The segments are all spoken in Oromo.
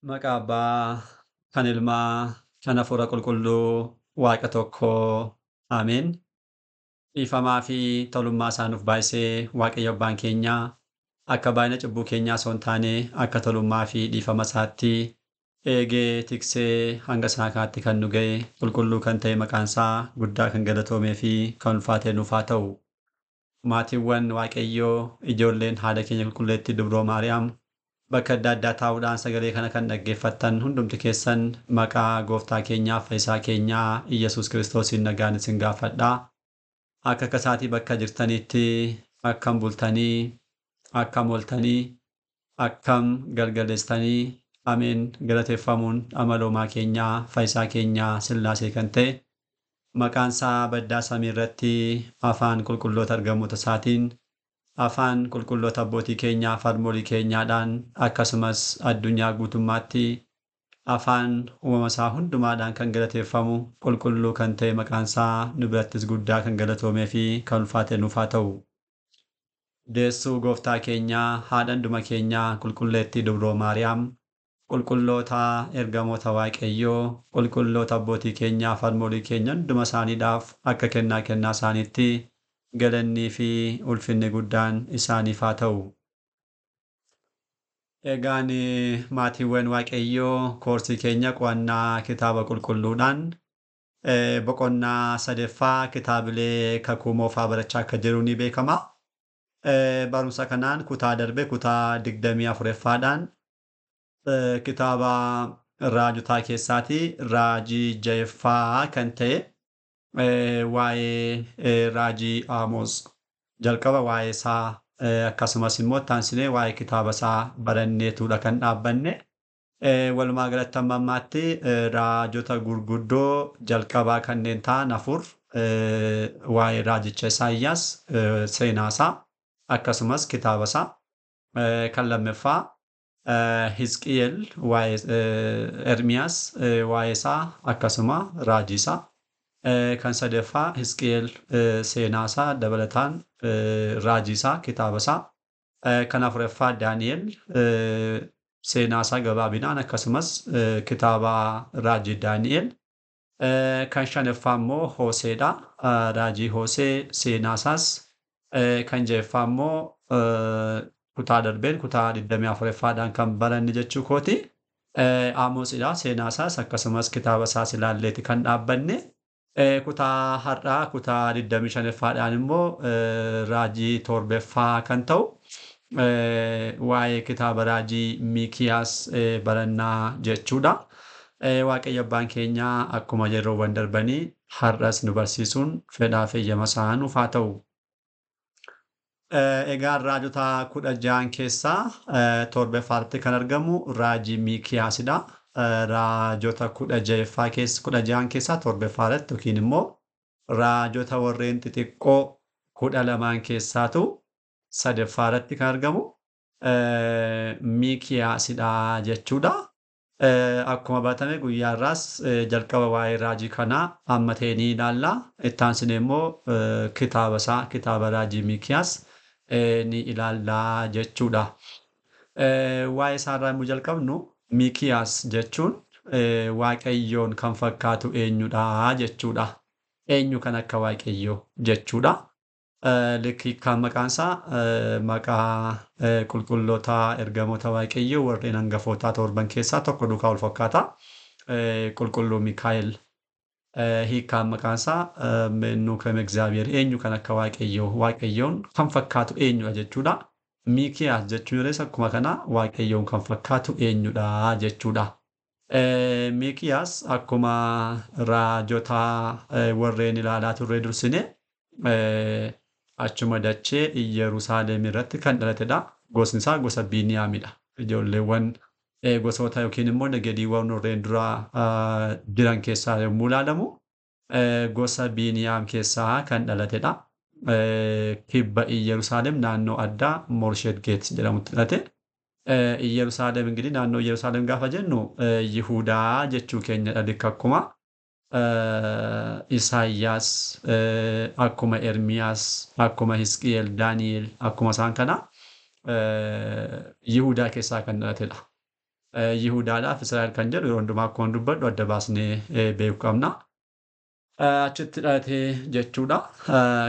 Maqaa Abbaa, kan Ilmaa, kan Hafuura Qulqulluu, Waaqa tokkoo. Ameen. Dhiifamaa fi tolummaa isaa nuuf baay'isee Waaqayyo Abbaan keenya akka baay'ina cubbuu keenyaa osoo hin taane akka tolummaa fi dhiifama isaatti eegee tiksee hanga isaa kaatti kan nu ga'e qulqulluu kan ta'e maqaan isaa guddaa kan galatoomee fi kan ulfaate nuuf haa ta'u. Maatiiwwan Waaqayyoo, ijoolleen haadha keenya qulqulleettii Dubroo Maariyaam bakka adda addaa taa'uudhaan sagalee kana kan dhaggeeffattan hundumti keessan maqaa gooftaa keenyaa fayyisaa keenyaa Iyyasuus Kiristoosiin nagaan isin gaafadha. Akka akkasaatii bakka jirtanitti akkam bultanii, akkam ooltanii, akkam galgaleessitanii, ameen galateeffamuun amaloomaa keenyaa fayyisaa keenyaa Sillaasee kan ta'e maqaan isaa baddaa samii irratti afaan qulqulloota ergamoota isaatiin afaan qulqulloota abbootii keenyaa farmoolii keenyaadhaan akkasumas addunyaa guutummaatti afaan uumama isaa hundumaadhaan kan galateeffamu qulqulluu kan ta'e maqaan isaa nu birattis guddaa kan galatoomee fi kan ulfaate nuuf haa ta'u. Deessuu gooftaa keenyaa haadha hunduma keenyaa qulqulleettii Dubroo Maariyaam, qulqulloota ergamoota Waaqayyoo, qulqulloota abbootii keenyaa farmoolii keenya hunduma isaaniidhaaf akka kennaa kennaa isaaniitti galannii fi ulfinni guddaan isaaniif haa ta'u. Egaan maatiiwwan Waaqayyoo koorsii keenya qo'annaa kitaaba qulqulluudhaan boqonnaa sadaffaa kitaabilee kakuu moofaa barachaa akka jiru ni beekama. Barumsa kanaan kutaa darbe kutaa 24ffaadhaan kitaaba raajotaa keessaatii raajii ja'affaa kan ta'e waa'ee raajii Amoos jalqaba waa'ee isaa akkasumas immoo taansinee waa'ee kitaaba isaa baranneetudha kan dhaabbanne. Walumaa galatti amma ammaatti raajota gurguddoo jalqabaa kanneen ta'an afur waa'ee raajicha Isaayyaas seenaa isaa akkasumas kitaaba isaa kan lammaffaa Hisqi'eel waa'ee Ermiyaas waa'ee isaa akkasuma raajii isaa kan sadaffaa Hisqi'eel seenaa isaa dabalataan raajii isaa kitaaba isaa kan afuraffaa Daani'el seenaa isaa gabaabinaan akkasumas kitaaba raajii Daani'el kan shanaffaa immoo Hoseedha. Raajii Hosee seenaa isaas kan ja'affaa immoo kutaa darbeen kutaa 24ffaadhaan kan baranne jechuu kooti. Amoosidha seenaa isaas akkasumas kitaaba isaas ilaalleeti kan dhaabbanne. Kutaa har'aa kutaa 25ffaadhaan immoo raajii torbaffaa kan ta'u waa'ee kitaaba raajii Miikiyaas barannaa jechuudha. Waaqayyo abbaan keenyaa akkuma yeroowwan darbanii har'as nu barsiisuun fedhaa fi eeyyama isaa nuuf haa ta'u. Egaa raajota 16 keessaa torbaffaatti kan argamu raajii Miikiyaasidha. Raajota 16 keessaa torbaffaa irratti yookiin immoo raajota warreen xixiqqoo 12 keessaatu sadaffaa irratti kan argamu Miikiyaasidha jechuudha. Akkuma baratame guyyaa irraas jalqaba waa'ee raajii kanaa amma ta'e ni ilaalla. Itti aansinee immoo kitaaba isaa kitaaba raajii Miikiyaas ni ilaallaa jechuudha. Waa'ee isaa irraa immoo jalqabnu Miikiyaas jechuun Waaqayyoon kan fakkaatu eenyudha jechuudha. Eenyu kan akka Waaqayyoo jechuudha. Hiikkaan maqaan isaa maqaa qulqulloota ergamoota Waaqayyoo warreen hangafootaa torban keessaa tokko duukaa wal fakkaata. Qulqulluu Mikaa'el hiikkaan maqaan isaa mennuu ከም እግዚአብሔር eenyu kan akka Waaqayyoo Waaqayyoon kan fakkaatu eenyudha jechuudha. Miikiyaas jechuun illee akkuma kana Waaqayyoon kan fakkaatu eenyudha jechuudha. Miikiyaas akkuma raajota warreen ilaalaa turre dursine achuma dachee Yerusaalem irratti kan dhalatedha. Gosni isaa gosa Biiniyaamidha. Ijoolleewwan gosoota yookiin immoo nagadiiwwan warreen duraa jiran keessaa yommuu ilaalamu gosa Biiniyaam keessaa kan dhalatedha. Kibba Yerusaalem naannoo addaa Morsheet Geet jedhamutti dhalate. Yerusaalem ingirii naannoo Yerusaalem gaafa jennu Yihudaa jechuu keenyadha likka akkuma Isaayyaas akkuma Ermiyaas akkuma Hisqi'eel Daani'el akkuma isaan kana Yihudaa keessaa kan dhalatedha. Yihudaadhaaf Israa'el kan jedhu yeroo hundumaa akkuma dubbadhu adda baasnee beekuu qabna. Achitti dhalate jechuudha.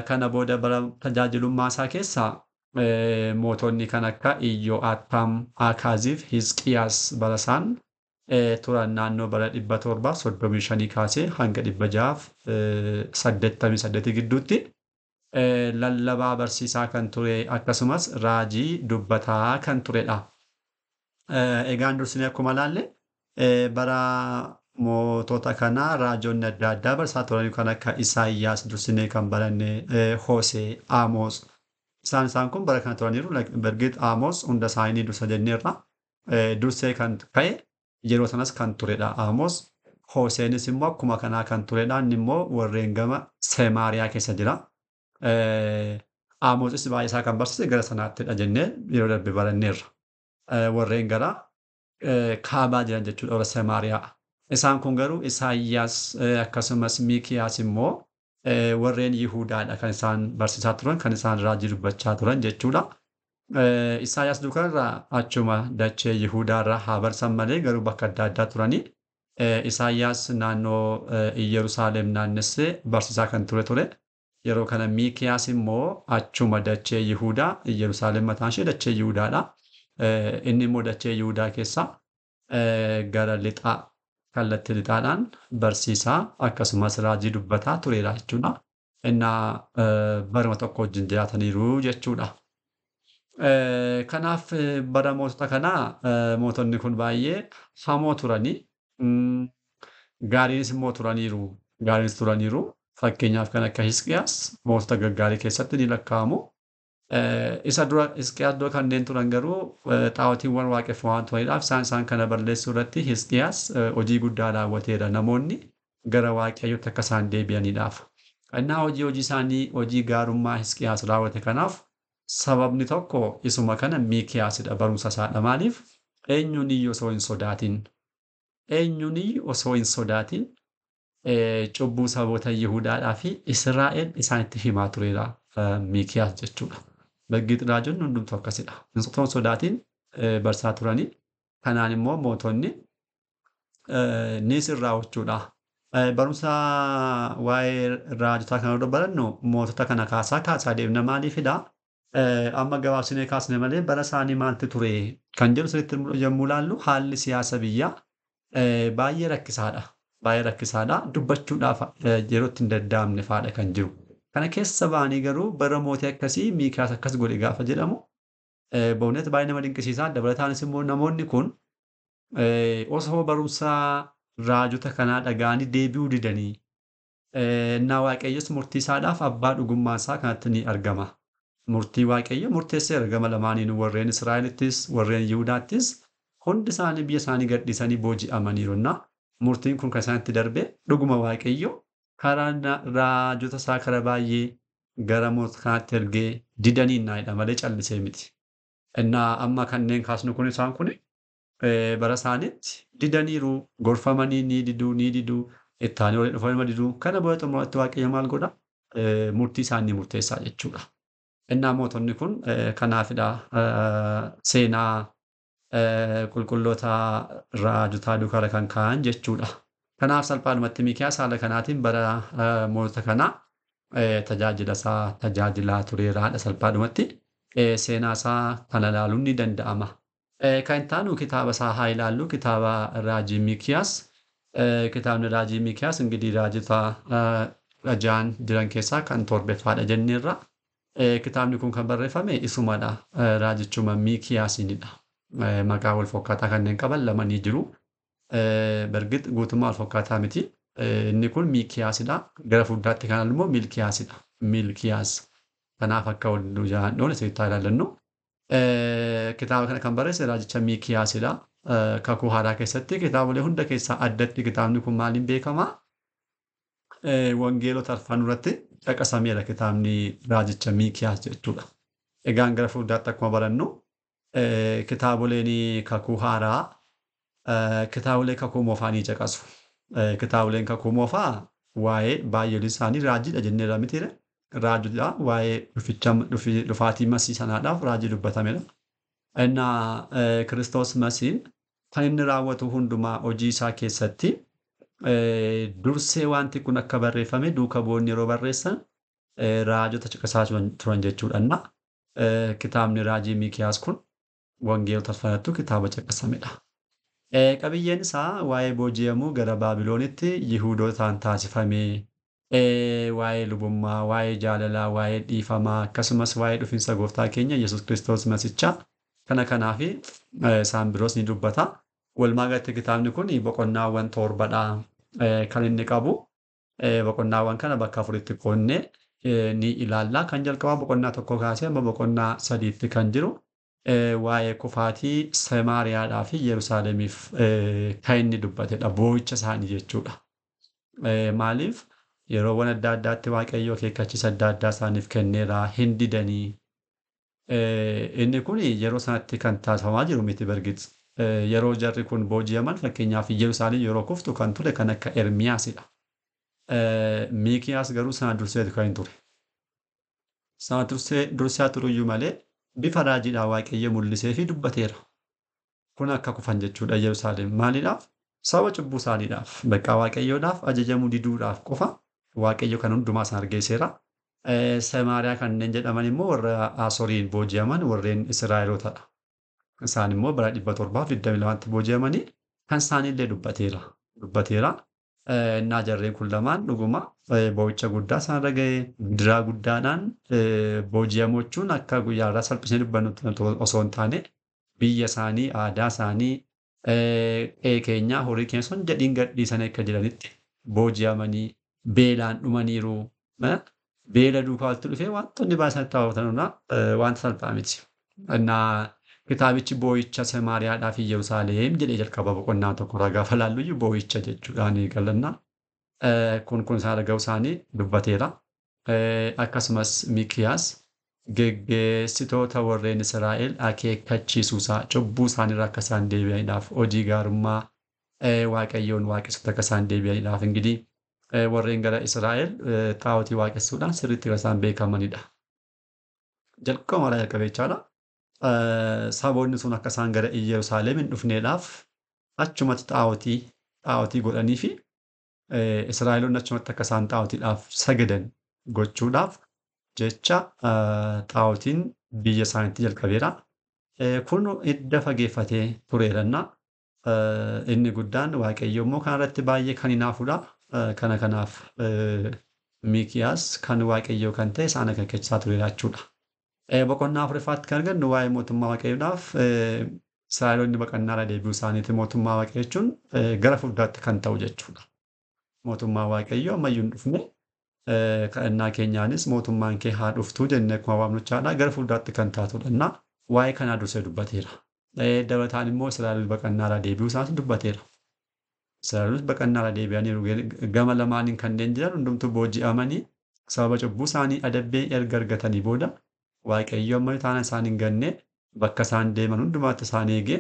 Kana booda bara tajaajilummaa isaa keessa mootonni kan akka Iyyoo'aataam, Akaaziif Hisqiyaas bara isaan turan naannoo bara 735 kaasee hanga 688 gidduutti lallabaa barsiisaa kan ture akkasumas raajii dubbataa kan turedha. Egaan dursinee akkuma ilaalle bara mootota kanaa raajonni adda addaa barsiisaa turan kan akka Isaayyaas dursinee kan baranne, Hosee, Amoos. Isaan kun bara kana turaniiru. Bargit Amoos hunda isaanii dursa jenneerra. Dursee kan ka'e yeroo sanas kan turedha Amoos. Hoseenis immoo akkuma kanaa kan turedha. Inni immoo warreen gama Semaariyaa keessa jira. Amoosis baay'ee isaa kan barsiise gara sanaattidha jennee yeroo darbe baranneerra. Warreen gara kaabaa jiran jechuudha warra Semaariyaa. Isaan kun garuu Isaayyaas akkasumas Miikiyaas immoo warreen Yihudaadha kan isaan barsiisaa turan, kan isaan raajii dubbachaa turan jechuudha. Isaayyaas duukarraa achuma dachee Yihudaarraa haa barsan malee garuu bakka adda addaa turanii. Isaayyaas naannoo Iyyerusaalem naannessee barsiisaa kan ture. Yeroo kana Miikiyaas immoo achuma dachee Yihudaa, Iyyerusaalem mataan ishee dachee Yihudaadha. Inni immoo dachee Yihudaa keessa gara lixaa kallattii lixaadhaan barsiisaa akkasumas raajii dubbataa tureera jechuudha. Innaa baruma tokko wajjin jiraataniiru jechuudha. Kanaaf bara mootota kanaa mootonni kun baay'ee hamoo turanii, gaariinis immoo turaniiru. Gaariinis turaniiru. Fakkeenyaaf kan akka Hisqiyaas mootota gaggaarii keessatti ni lakkaa'amu. Isa dura Hisqiyaas dura kanneen turan garuu xaawatiiwwan waaqeffamaa waan turaniidhaaf isaan kana balleessuu irratti Hisqiyaas hojii guddaa raawwateera. Namoonni gara Waaqayyootti akka isaan deebi'aniidhaaf. Innaa hojii isaanii hojii gaarummaa Hisqiyaas raawwate kanaaf sababni tokko isuma kana Miikiyaasidha, barumsa isaadha. Maaliif? Eenyuun iyyuu osoo hin sodaatin. Eenyuun iyyuu osoo hin sodaatin cubbuu saboota Yihudaadhaa fi Israa'el isaanitti himaa tureera Miikiyaas jechuudha. Bargit raajonni hundumtuu akkasidha. Osoo hin sodaatin barsaa turanii. Kanaan immoo mootonni ni sirraa jechuudha. Barumsa waa'ee raajotaa kana yeroo barannu mootota kana kaasaa deemna. Maaliifidha? Amma gabaabsinee kaasne malee bara isaanii maaltu ture kan jedhu sirriitti yommuu ilaallu haalli siyaasa biyyaa baay'ee rakkisaadha. Baay'ee rakkisaadha. Dubbachuudhaaf yeroo itti hin danda'amne fa'aadha kan jiru. Kana keessa ba'anii garuu bara mootii akkasii Miikiyaas akkas godhe gaafa jedhamu ba'uunet baay'ee nama dinqisiisa. Dabalataanis immoo namoonni kun osoo barumsa raajota kanaa dhaga'anii deebi'uu didanii, innaa Waaqayyos murtii isaadhaaf abbaa dhugummaa isaa kanatti ni argama. Murtii Waaqayyo murteesseera gama lamaaniinuu warreen Israa'elittis warreen Yihudaattis hundi isaanii biyya isaanii gadhiisanii booji'amaniiru. Murtiin kun kan isaanitti darbe dhuguma Waaqayyo karaa raajota isaa karaa baay'ee gara mootota kanaatti ergee didanii naayidha malee callisee miti. Innaa amma kanneen kaasnu kun isaan kun bara isaaniitti didaniiru, gorfamanii ni diduu, itti aanee waliin dhufanii diduu. Kana booda xumuraatti Waaqayyo maal godha? Murtii isaanii murteessaa jechuudha. Innaa mootonni kun kanaafidha seenaa qulqulloota raajotaa duukaa kan ka'an jechuudha. Kanaaf salphaadhumatti Miikiyaas haala kanaatiin bara mootota kanaa tajaajila isaa tajaajilaa tureeraadha salphaadhumatti. Seenaa isaa kana ilaaluun ni danda'ama. Kan itti aanu kitaaba isaa haa ilaallu, kitaaba raajii Miikiyaas. Kitaabni raajii Miikiyaas ingidihi raajota ja'an jiran keessaa kan torbaffaadha jenneerra. Kitaabni kun kan barreeffame isumadha. Raajichuma Miikiyaasinidha. Maqaa wal fakkaataa kanneen qaban lama ni jiru. Bargit guutummaa wal fakkaataa miti. Inni kun Miikiyaasidha. Gara fuulduraatti kan immoo Milkiyaasidha. Milkiyaas. Kanaaf akka wal jalaan dhoone sirriitti haa ilaallannu. Kitaaba kana kan barreesse raajicha Miikiyaasidha. Kakuu Haaraa keessatti kitaabolee hunda keessaa addatti kitaabni kun maaliin beekama? Wangeelota arfan irratti caqasameera kitaabni raajicha Miikiyaas jechuudha. Egaan gara fuulduraatti akkuma barannu kitaaboleen kakuu haaraa kitaabolee kakuu moofaa ni caqasu. Kitaaboleen kakuu moofaa waa'ee baay'een isaanii raajiidha jenneerra mitiire. Raajiidha waa'ee dhufaatii masii sanaadhaaf raajii dubbatamedha. Innaa Kiristoos masiin Kan inni raawwatu hundumaa hojii isaa keessatti dursee wanti kun akka barreeffame duuka bu'oonni yeroo barreessan raajota caqasaa turan jechuudha. Kitaabni raajii Miikiyaas kun wangeelota sanattu kitaaba caqasamedha. Qabiyyeen isaa waa'ee booji'amuu gara Baabiloonitti Yihuudootaan taasifame, waa'ee lubummaa, waa'ee jaalalaa, waa'ee dhiifamaa akkasumas waa'ee dhufiinsa gooftaa keenya Yesuus Kiristoos Masichaa kana kanaa fi isaan biroos ni dubbata. Walumaa galatti kitaabni kun boqonnaawwan torbadha kan inni qabu. Boqonnaawwan kana bakka afuritti qoodnee ni ilaalla. Kan jalqabaa boqonnaa 1 kaasee hamma boqonnaa 3tti kan jiru waa'ee kufaatii Samaariyaadhaa fi Yerusaalemiif kan inni dubbatedha. Boo'icha isaanii jechuudha. Maaliif yeroowwan adda addaatti Waaqayyo akeekkachiisa adda addaa isaaniif kenneera, hin didanii. Inni kun yeroo sanatti kan taasifamaa jiru miti bargit. Yeroo jarri kun booji'aman fakkeenyaaf Yerusaalem yeroo kuftu kan ture kan akka Ermiyaasidha. Miikiyaas garuu sana durseetu kan hin ture. Sana dursaa turuyyuu malee bifa raajiidhaan Waaqayyo mul'isee fi dubbateera. Kun akka kufan jechuudha Yerusaalem. Maaliidhaaf? Sababa cubbuu isaaniidhaaf. Bakka Waaqayyoodhaaf ajajamuu diduudhaaf qofa Waaqayyo kan hundumaa isaan argeesseera. Samaariyaa kanneen jedhaman immoo warra Asoriin booji'aman warreen Israa'elootadha. Isaan immoo bara 722tti booji'amanii kan isaaniillee dubbateera. Dubbateera. Innaa jarreen kun lamaan dhuguma boo'icha guddaa isaan irra ga'e, gidiraa guddaadhaan booji'amuu jechuun akka guyyaa irraa salphisnee dubbannu osoo hin taane biyya isaanii, aadaa isaanii, qe'ee keenyaa, horii keenya sun jedhiin gadhiisanii akka jiranitti booji'amanii beelaan dhumaniiru. Beela duukaa walitti dhufee wantoonni baay'ee isaanitti taphatan wanta salphaa miti. Innaa kitaabichi boo'icha Samaariyaadhaa fi Yerusaalem jedhee jalqaba boqonnaa 1 irraa gaafa laallu boo'icha jechuudhaan eegalanna. Kun isaan dhaga'uu isaanii dubbateera. Akkasumas Miikiyaas geggeessitoota warreen Israa'el akeekkachiisuusaa cubbuu isaaniirraa akka isaan deebi'aniidhaaf hojii gaarummaa Waaqayyoon waaqessuutti akka isaan deebi'aniidhaaf ingidihi warreen gara Israa'el xaa'otii waaqessuudhaan sirriitti kan isaan beekamanidha. Jalqaba maraa jalqabee jechaadha. Saboonni sun akka isaan gara Yerusaalem hin dhufneedhaaf achumatti xaa'otii godhanii fi Israa'eloonni achumatti akka isaan xaa'otiidhaaf sagadan gochuudhaaf jecha xaa'otiin biyya isaaniitti jalqabeera. Kun hidda fageeffatee tureeranna. Inni guddaan Waaqayyo immoo kanarratti baay'ee kan hinaafudha. Kana kanaaf Miikiyaas kan Waaqayyoo kan ta'e isaan akeekkachiisaa tureera jechuudha. Boqonnaa 4ffaatti kan argannu waa'ee mootummaa Waaqayyoodhaaf Israa'eloonni baqannaarra deebi'uu isaaniiti. Mootummaa Waaqayyoo jechuun gara fuulduraatti kan ta'u jechuudha. Mootummaa Waaqayyoo ammayyuu hin dhufne, kadhannaa keenyaanis mootummaan kee haa dhuftuu jennee akkuma waamnu jechaadha. Gara fuulduraatti kan taatudha. Innaa waa'ee kanaa dursee dubbateera. Dabalataan immoo Israa'eloonni baqannaarra deebi'uu isaaniis dubbateera. Israa'eloonni baqannaarra deebi'aniiru. Gama lamaaniin kanneen jiran hundumtuu booji'amanii sababa cubbuu isaanii adabbii erga argatanii booda Waaqayyo amma taana isaan hin ganne bakka isaan deeman hundumaatti isaan eegee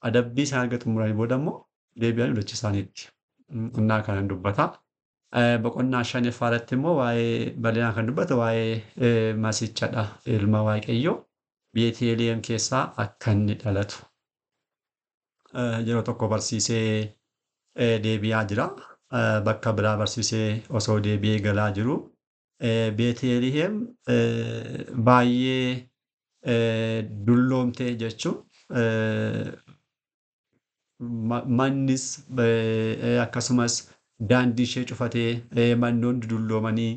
adabbii isaan erga xumuranii booda immoo deebi'anii dachee isaaniitti. Innaa kanan dubbata. Boqonnaa 5ffaa irratti immoo waa'ee bal'inaan kan dubbatu waa'ee Masichadha. Ilma Waaqayyoo Beeteliyeem keessaa akka inni dhalatu. Yeroo tokko barsiisee deebi'aa jira. Bakka biraa barsiisee osoo deebi'ee galaa jiru. Beeteliyeem baay'ee dulloomtee jechuun mannis akkasumas daandii ishee cufatee mannoonni dulloomanii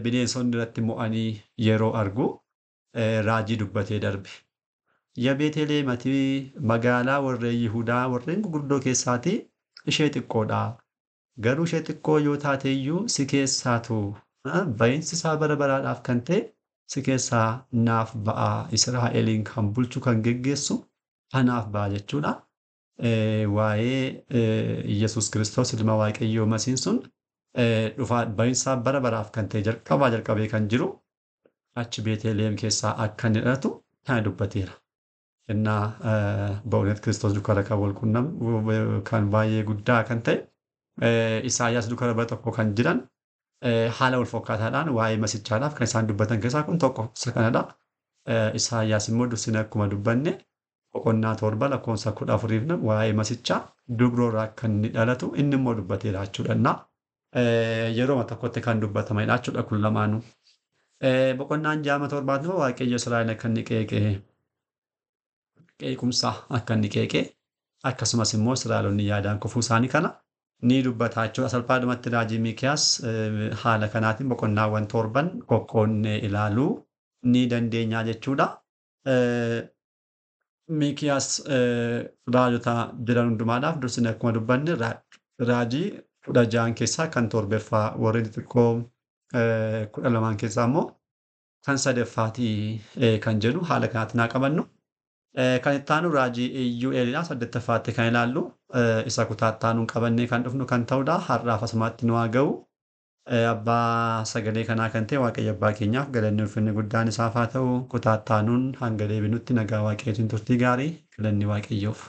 bineensonni irratti mo'anii yeroo argu raajii dubbatee darbe. Yaa Beeteliyeem ati magaalaa warreen Yihudaa warreen gurguddoo keessaatii ishee xiqqoodha. Garuu ishee xiqqoo yoo taate iyyuu si keessaatu ba'iinsi isaa bara baraadhaaf kan ta'e si keessaa naaf ba'a. Israa'eliin kan bulchu kan geggeessu kanaaf ba'a jechuudha. Waa'ee Yesuus Kiristoos ilma Waaqayyoo Masiin sun dhufaa ba'iinsa bara baraaf kan ta'e jalqabaa jalqabee kan jiru achi Beeteliyeem keessaa akka inni dhalatu kana dubbateera. Innaa ba'uunet Kiristoos dukkana kan wal quunnamu kan baay'ee guddaa kan ta'e Isaayyaas dukkana bara tokko kan jiran haala wal fakkaataadhaan waa'ee Masichaadhaaf kan isaan dubbatan keessaa kun tokko isa kanadha. Isaayyaas immoo dursine akkuma dubbanne boqonnaa 7 lakkoofsa 14 waa'ee masichaa dubroorraa akka inni dhalatu inni immoo dubbateera jechuudha. Yeroo tokkotti kan dubbatamanidha jechuudha kun lamaanuu. Boqonnaan 6 7 immoo Waaqayyo Israa'el akka inni qeeqee qeequmsa akka inni qeeqee akkasumas immoo Israa'eloonni yaadaan kufuu isaanii kana ni dubbata jechuudha. Salphaadhumatti raajii Miikiyaas haala kanaatiin boqonnaawwan 7 qoqqoonnee ilaaluu ni dandeenya jechuudha. Miikiyaas raajota jiran hundumaadhaaf dursine akkuma dubbanne raajii 16 keessaa kan 7ffaa, warreen xixiqqoo 12 keessaa immoo kan 3ffaatii kan jedhu haala kanaatiin haa qabannu. Kan itti aanu raajii Iyyuu'eelidha. 8ffaatti kan ilaallu isa kutaa itti aanuun qabannee kan dhufnu kan ta'udha. Har'aaf asumatti nu haa ga'u. Abbaa sagalee kanaa kan ta'e Waaqayyo abbaa keenyaaf galanni ulfinni guddaan isaaf haa ta'u. Kutaa itti aanuun hanga deebinutti nagaa Waaqayyootiin turtii gaarii, galanni Waaqayyoof.